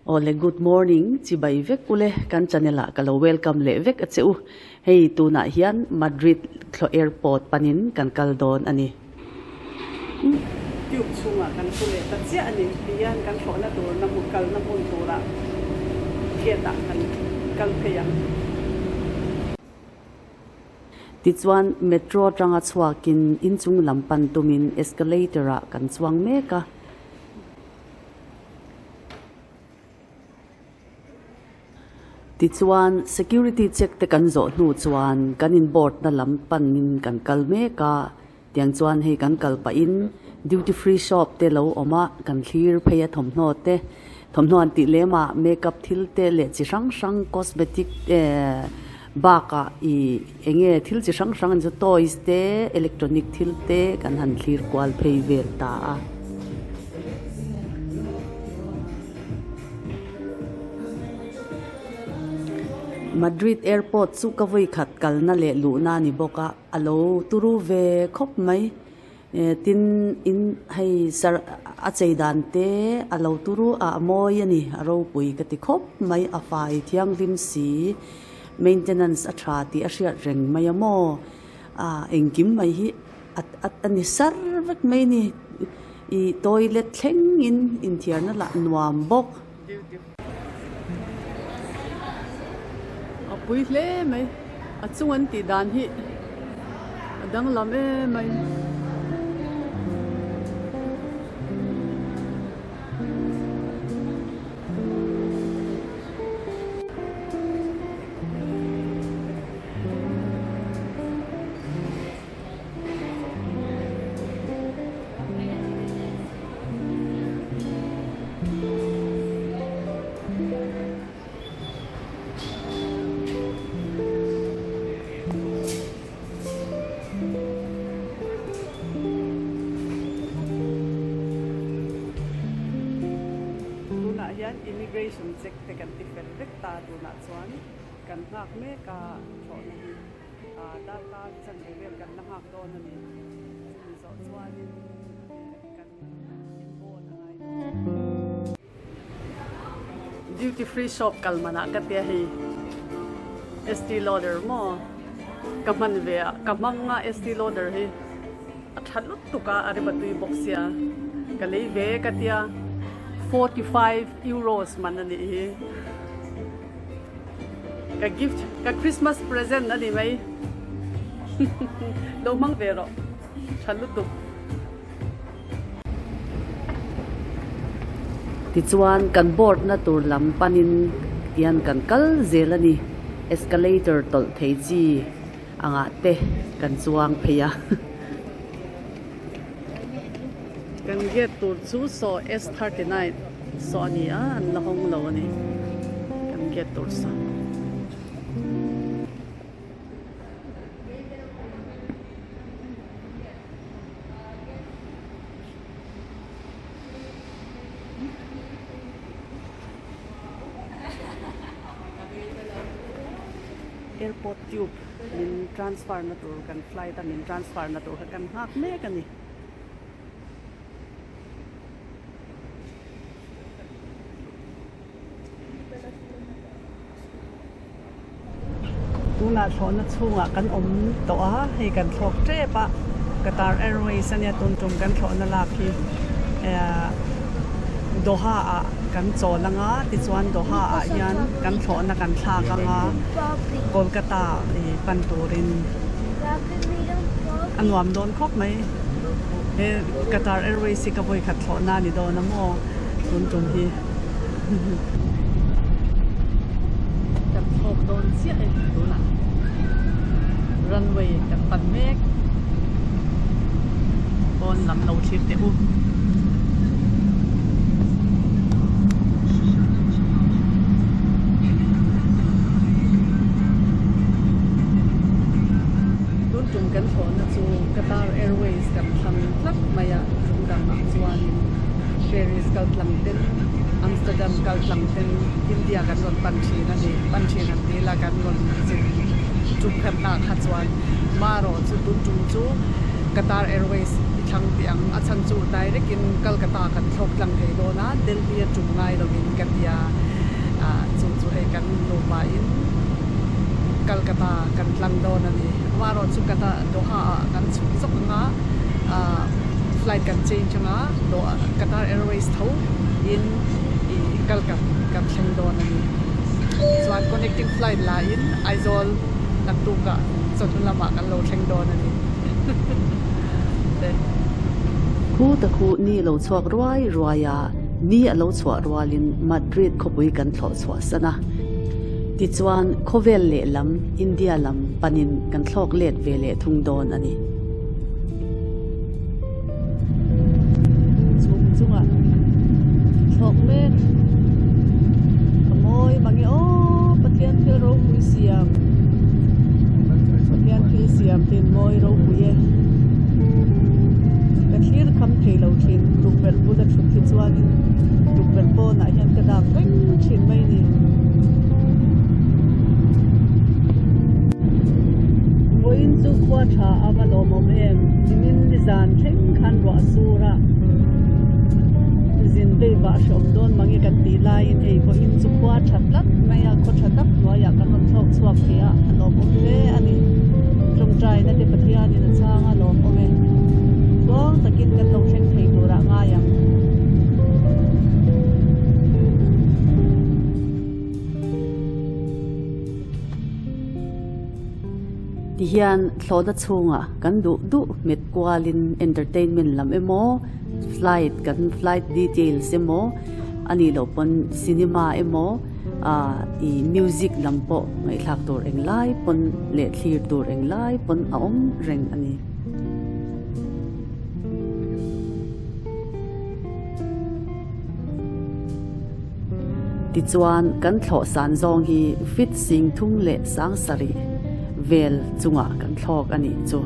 Awle good morning chibai vek ule kan channel ah ka lo welcome leh vek a che u hei tunah hian Madrid thlawh airport panin kan kal dawn a ni. Tube chhungah kan thu leh ta chiah a ni ti hian kan thlawhna tur na hmun kalna hmun turah gate ah kan kal phei ang. Tichuan metro atanga chhuakin inchung lam pan tumin escalator ah kan chuang mek a. Tichuan, security check te kan zawh hnu chuan kan in board na lam panin kan kal mek a, tiang chuan hei kan kal pahin duty free shop te lo awm a, kan thlir phei a thawmhnaw te, thawmhnaw an tih lem ah makeup thil te leh chi hrang hrang cosmetic eh bakah ih eng nge thil chi hrang hrang an chu toys te electronic thil te kan han thlir kual phei vel ta a. Madrid airport chu ka vawi khat kalna leh luhna a ni bawk a, a lo turu ve khawp mai. Eh tin in hei sar a chei dan te a lo turu a a mawi a ni a ropui ka ti khawp mai a fai thianghlim si maintenance a tha tih a hriat reng mai a maw ah engkim mai hi a a ni sar vek mai a ni. Ih toilet thlengin inthiarna lah nuam bawk. A pui hle mai a chung an tih dan hi a danglam em mai. Tunah hian immigration check te kan ti fel vek ta tunah chuan kan nghak mek a thlawhna hi. Darkar chanve vel kan la nghak dawn a ni. Chumi zawh chuanin kan inboard a ngai dawn. Duty free shop kal manah ka tia hei Estee Lauder maw ka hman ve a, ka hmang a Estee Lauder hi a tha lutuk a, a rem a tui bawk sia ka lei ve ka tia 45 euros man a nih hi. Ka gift, ka Christmas present a ni mai. Lo hmang ve rawh. Tha lutuk. Tichuan kan board na tur lam panin tian kan kal zel a ni. Escalator tawlh thei chi angah te kan chuang phei a. Kan gate tur chu saw S39 saw a ni a, an la hawng lo a ni kan gate tur saw. Airport tube min transfer na tur kan flight a min transfer na tur kha kan nghak mek a ni. Tunah thlawhna chhungah kan awm tawh a, hei kan thlawk tep a, Qatar Airways ania tun tum kan thlawhna lak hi eh Doha ah kan chawl anga tichuan Doha ah hian kan thlawhna kan thlak anga Kolkata ih pan turin a nuam dawn khawp mai. He Qatar Airways hi ka vawi khat thlawhna a ni dawn a maw tun tum hi. Kan thlawk dawn chiah e tunah runway kan pan mek pawn lam lo thlir teh u. Tun tum kan thlawhna chu Qatar Airways kan thlang tlat mai a, chung dangah chuanin Paris kal tlang ten Amsterdam kal tlang ten India kan rawn pan thin a ni. Pan thin an ti ila kan rawn zin tum khat hna kha chuan marawh chu tun tum chu Qatar Airways i thlang tih ang a chhan chu direct in Kolkata kan thlawk tlang thei dawn a, Delhi a tum ngai lovin ka ti a. Qatar kan tlang dawn a ni. Amaherawh chu Qatar Doha ah kan chhuk zawk ang a, ah flight kan change ang a, Doha Qatar Airways tho in ih kal kan kan thleng dawn a ni. Chuan connecting flight la in Aizawl naktuk ah chawhnu lamah kan lo thleng dawn a ni. Te. Khu ta khu ni lo chhuak ruai ruai a, ni a lo chhuah rualin Madrid khawpui kan thlawh chhuah san a. Tichuan, khawvel lehlam, India lam panin kan thlawk let ve leh thung dawn a ni. Chhum chungah thlawk mek a mawi mange aw Pathian thil ropui siam Pathian thil siam te in mawi ropui e ka thlir kham thei lo thin tukverh bula thut hi chuanin tukverh pawnah hian ka dak reng thin mai a ni. Vawiin chu khua tha a va lawmawm em? Nimin nizan thleng khan ruah sur a zin vei vah hreawm dawn mange kan tih laiin hei vawiin chu khua tha tlat mai a, khaw tha tak hnuaiah kan rawn thlawk chhuak thei a, a lawmawm hle a ni. Tawngtaina te Pathianin a chhang a lawmawm e. Tluang takin kan lo thleng thei turah ngai ang. Tihian thlawhna chhungah kan duh duh hmet kualin entertainment lam emaw, flight kan flight details emaw, a nih loh pawn cinema emaw ah ih music lam pawh ngaihthlak tur englai pawn leh thlir tur englai pawn a awm reng a ni. Tichuan, kan thlawh san zawng hi fit sing thum leh sang sarih vel chungah kan thlawk a nih chu.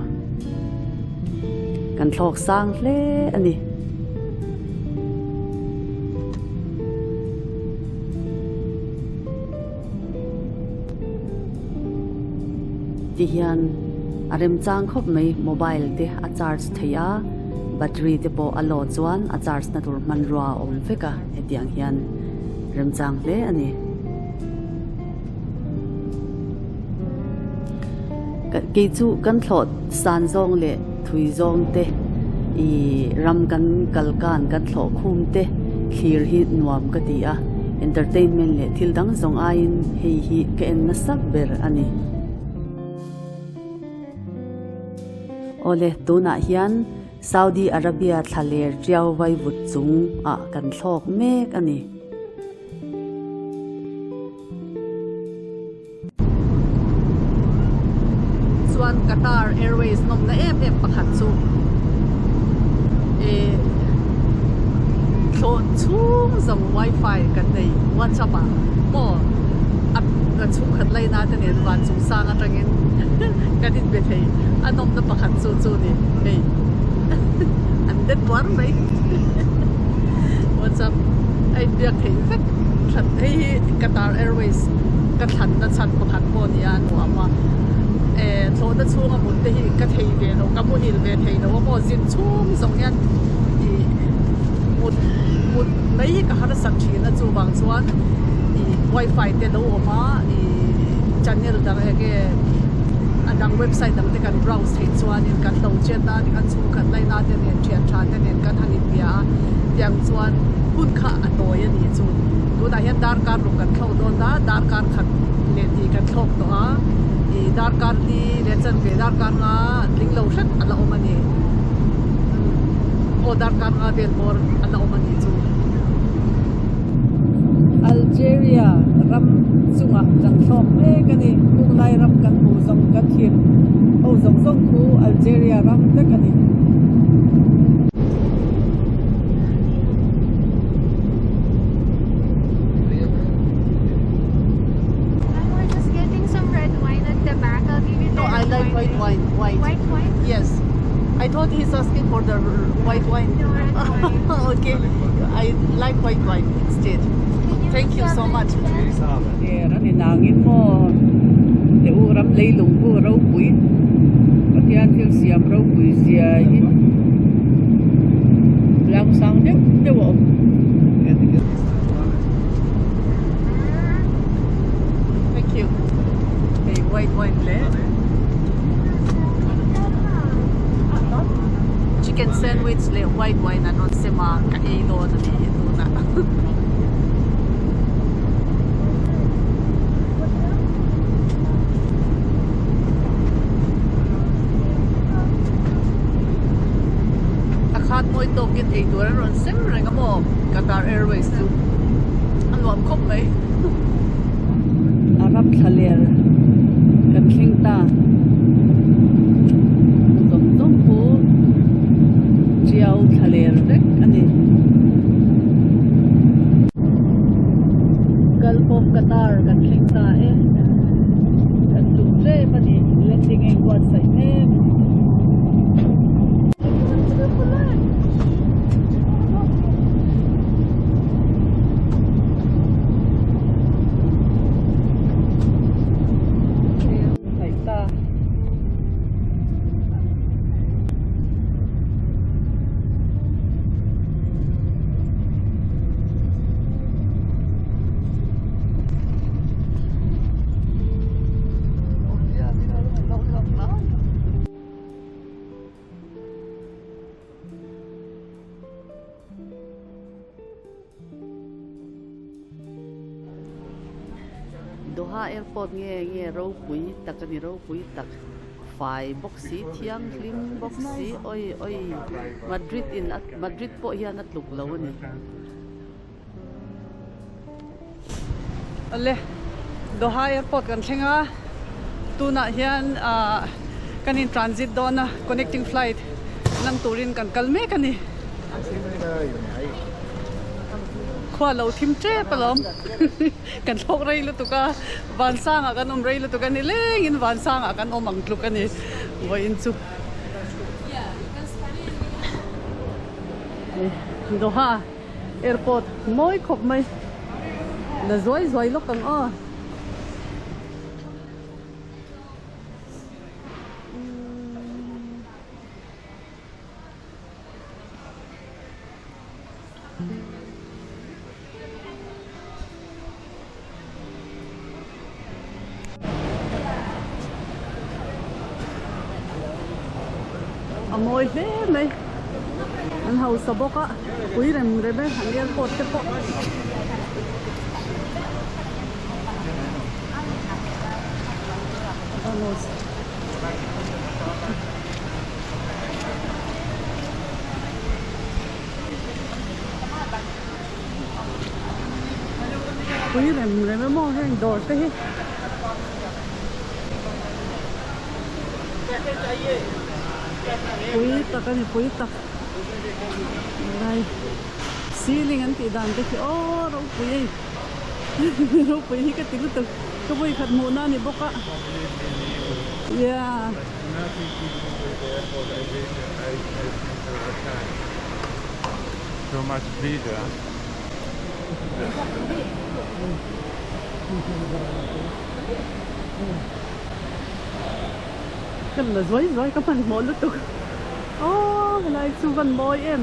Kan thlawk sang hle a ni. Tihian a remchang khawp mai mobile te a charge thei a, battery te pawh a low chuan a charge na tur hmanrua a awm vek a, hetiang hian remchang hle a ni. Kei chu kan thlawh san zawng leh thui zawng te ih ram kan kal kan kan thlawh khum te thlir hi nuam ka ti a, entertainment leh thil dang zawng aiin hei hi ka en nasa ber a ni. Awle, tunah hian Saudi Arabia thlaler tiau vaivut chung ah kan thlawk mek a ni. Chuan Qatar Airways nawmna em em pakhat chu eh thlawh chhung zawng wifi kan nei WhatsApp ah maw a chhungkhat laina te nen van chung sang atangin kan inbe thei a nawmna pakhat chu chu ni hei an det buar mai WhatsApp a inbiak theih vek that hei hi Qatar Airways ka thlanna chhan pakhat pawh nia a nuam a eh thlawhna chhunga mut te hi ka thei ve lo ka muhil ve thei lo a maw zin chhung zawng hian ih mut mut mai hi ka harsat thin a chuvang chuan ih wifi te lo awm a ih channel dang eng nge a dang website dang te kan browse theih chuanin kan lo chet a tikhan chhungkhat laina te nen thian tha te nen kan han inbia a tiang chuan hun kha a tawi a nih chu tunah hian darkar ruk kan thlawk dawn a darkar khat leh tih kan thlawk tawh a ih darkar li leh chanve darkar nga tling lo hret a la awm a ni aw darkar nga vel bawr a la awm a nih chu. Algeria ram chungah kan thlawk mek a ni khunglai ram kan hmuh zawng kan thlir ho zawng zawng khu Algeria ram vek a ni. We're just getting some red wine at the back. I'll give you No, the I red like white wine. White. White wine? Yes. I thought he's asking for the white wine. No, red wine. okay. I like white wine instead. Can you Thank you so serve much. instead? Der a ni nangin maw te u ram leilung hu ropui Pathian thil siam ropui zia hi tlang sang deuh deuh a awm. Thank you. Hei white wine. Chicken sandwich leh white wine an rawn sem a, ka ei dawn a nih hi tunah. A khat mawi tawkin ei tur an rawn sem reng a maw Qatar Airways chu a nuam khawp mai. Arab thlaler kan thleng ta. Dawm dawm pu Tiau thlaler vek a ni. Gulf of Qatar kan thleng ta e. Kan tum tlem a ni. Landing a inbuatsaih mek. Doha airport nge nge ropui tak a ni ropui tak fai bawk si thianghlim bawk si awi awi Madrid in a Madrid pawh hian a tluk lo a ni. Awle Doha airport kan thleng a tunah hian ah kan in transit dawn a connecting flight lam turin kan kal mek a ni. Khua lo thim tep alawm kan thlawk rei lutuk a vansangah kan awm rei lutuk a ni lengin vansangah kan awm ang tluk a ni vawiin chu. Doha airport mawi khawp mai la zuai zuai lawk ang aw. A mawi hle mai an hausa bawk a pui rem rem e an airport te pawh. Pui rem rem emaw heng dawr te hi. Pui tak a ni pui tak lai ceiling an tih dan te khi aw ropui hei ropui hi ka ti lutuk ka vawikhat hmuhna a ni bawk a yeah. So much bigger. Ka la zuai zuai ka hmanhmawh lutuk aww helai chu van mawi em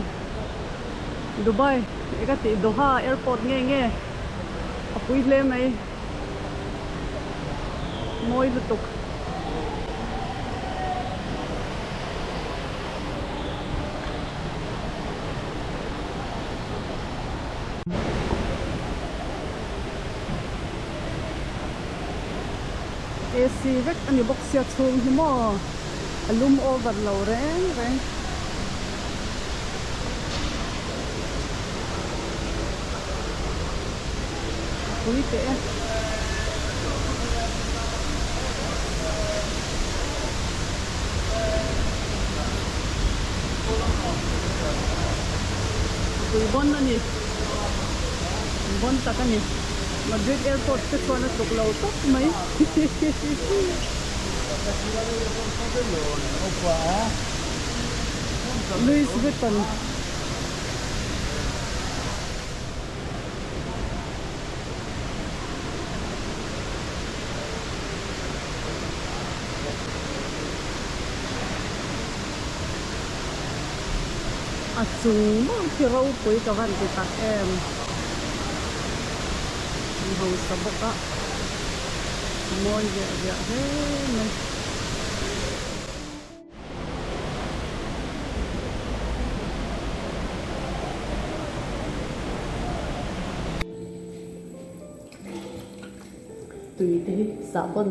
Dubai e ka tih Doha airport nge nge a pui hle mai mawi lutuk. AC vek a ni bawk sia chhung hi maw a lum over lo reng reng. A pui teh e. Pui bawn a ni bawn tak a ni Madrid airport te chuan a tluk lo tawp mai Louis Vuitton. A chung meuh khi ropui ka van ti tak em. An hausa bawk a, a mawi viah viah hle mai. Tui te hi sahbawn.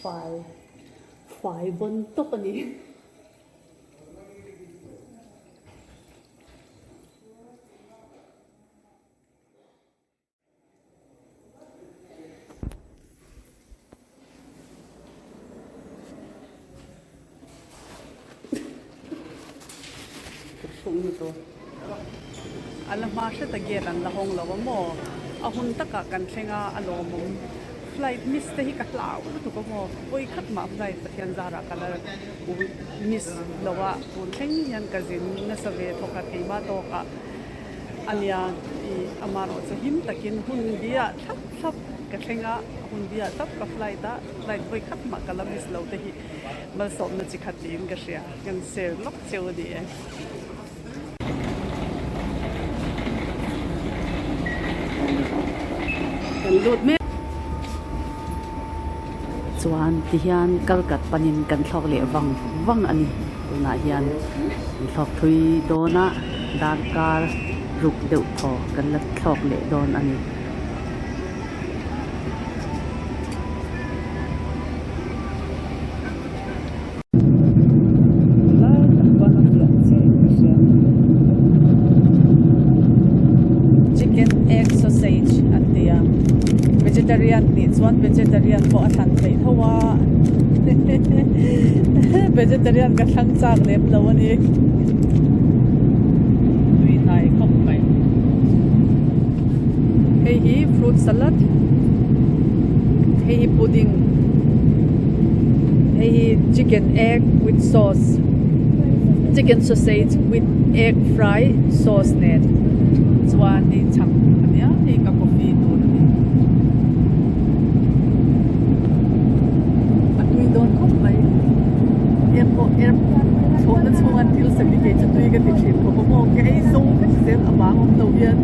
Fai fai bawn tawp a ni. A la hma hret a gate an la hawng lo a maw? A hun takah kan thleng a, a lawmawm. Flight miss te hi ka hlau lutuk a maw? Vawi khat mah flight Pathian zarah ka la miss lo a, tun thleng hian ka zin nasa ve thawkhat keimah tawkah. A nia i amarawh chu him takin hun biah thlap thlap ka thleng a, hun biah thlap ka flight a, flight vawi khat mah ka la miss lo te hi malsawmna chi khat tiin ka hria, kan share lawk cheu a ni e. Kan lut mek. Chuan tihian kalkat panin kan thlawk leh vang vang a ni tunah hian kan thlawk thui dawn a darkar ruk deuh thaw kan la thlawk leh dawn a ni. Chicken egg sausage an ti a vegetarian nih chuan vegetarian pawh a thlan theih tho a vegetarian ka thlang chak lem lo a ni tui hnai khawp mai hei hi fruit salad hei hi pudding hei hi chicken egg with sauce chicken sausage with egg fry sauce nen chuan hei chhang ania hei ka coffee tur a ni a tui dawn khawp mai airport airport chhawhna chhunga thil sem hi kei chu tui ka ti thin khawp a maw ka ei zo vek zel a vang awm lo hian.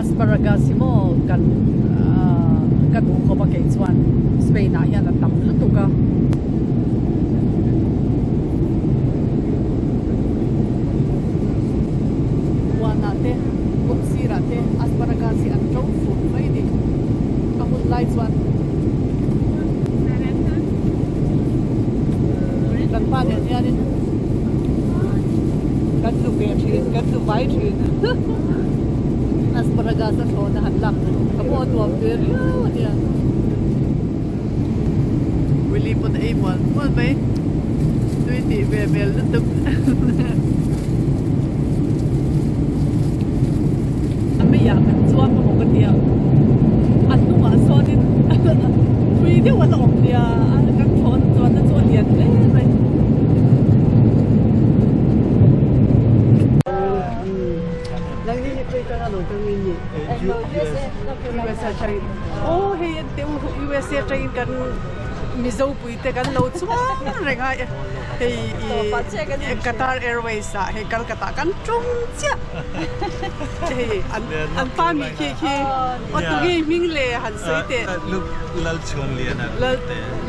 Asparagus hi maw kan ka duh khawp a kei chuan Spain ah hian a tam lutuk a. Huan ah te kawng sir ah te asparagus hi an to fur mai a ni a hun lai chuan kan pa nen hian in kan hlu ve thin kan hlu vai thin asparagus a thlawna han lak ka pawh a nuam ve riau a nia Willy pawn a ei mual mual mai tui tih ve hmel lutuk a meiah kan chuang emaw ka tia a hnungah sawnin thui deuh a la awm nia kan thlawh chuanna chu a lian hle mai. Aw hei en teh u USA atangin kan Mizo puite kan lo chuang reng a hei i Qatar Airways ah hei Kolkata kan tum chiah hei an pa mi khi khi aw tunge hming le han sawi teh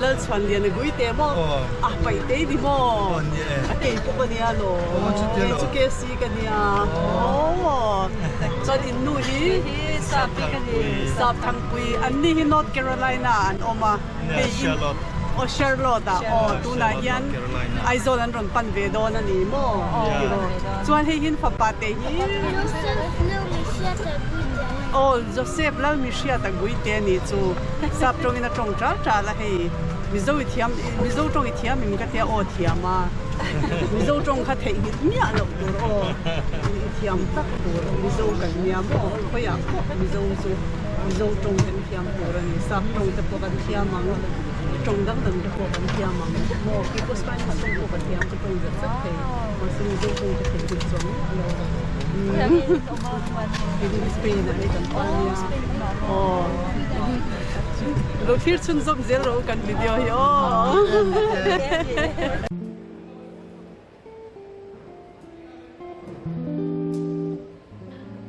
Lalchhuanliana Guite maw a paih te ni maw a kei pawh ka nia law kei chu KC ka nia aw chuan in nu hi Sapthangpui an ni hi North Carolina ah an awm a hei in aw Charlotte ah aw tunah hian Aizawl an rawn pan ve dawn a ni maw tiraw chuan hei hi fapa te hi aw Joseph Lalmihriata Guite a nih chu sap tawngin a tawng tal tal a hei Mizo i thiam Mizo tawng i thiam em ka tia aw thiam a Mizo tawng kha theihnghilh miah loh tur aw i thiam tak tur Mizo kan nia maw khawiah pawh Mizo chu Mizo tawng kan thiam tur a ni sap tawng te pawh kan thiam ang tawng dang dang te pawh kan thiam ang maw keipawh Spanish tawng pawh ka thiam ka tawng zat zat thei mahse Mizo tawng ka theihnghilh chuang miah lo Spain ah hei kan pa nia aw lo thlir chhunzawm zel rawh u kan video hi aw.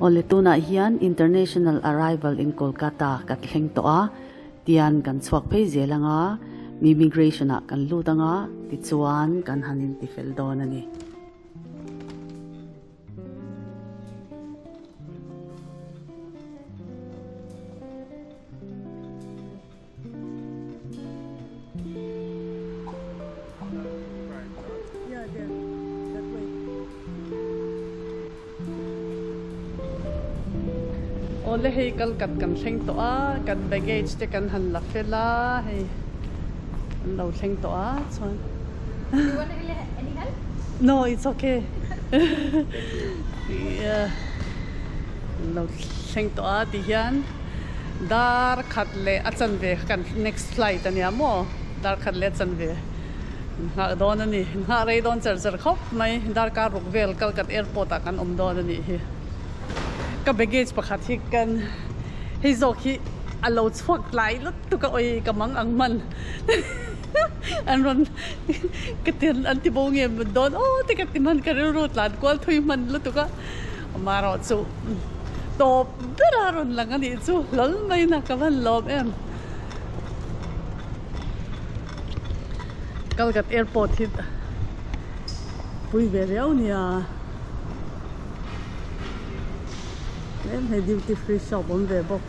Awle tunah hian International Arrival in Kolkata kan thleng tawh a, tian kan chhuak phei zel anga, Immigration ah kan lut anga, tichuan kan han intifel dawn a ni. Awle hei kalkat kan thleng tawh a kan baggage te kan han la fel a hei an lo thleng tawh a chuan No it's okay an lo thleng tawh a ti hian. Dar khat leh a chanve kha kan next flight a nia maw? Dar khat leh a chanve nghah dawn a ni. Nghah rei dawn cher cher khawp mai. Darkar ruk vel Kalkat airport ah kan awm dawn a nih hi. Ka baggage pakhat hi kan hei zawk hi a lo chhuak tlai lutuk a awi ka mang ang hman an rawn ka ti an ti bo nge maw dawn aw te ka ti hman ka rilru tlan kual thui hman lutuk a amaherawh chu tawp ber a rawn lang a nih chu hlawl mai na ka van lawm em. Kalkat airport hi pui ve riau nia tlem hei duty free shop awm ve bawk.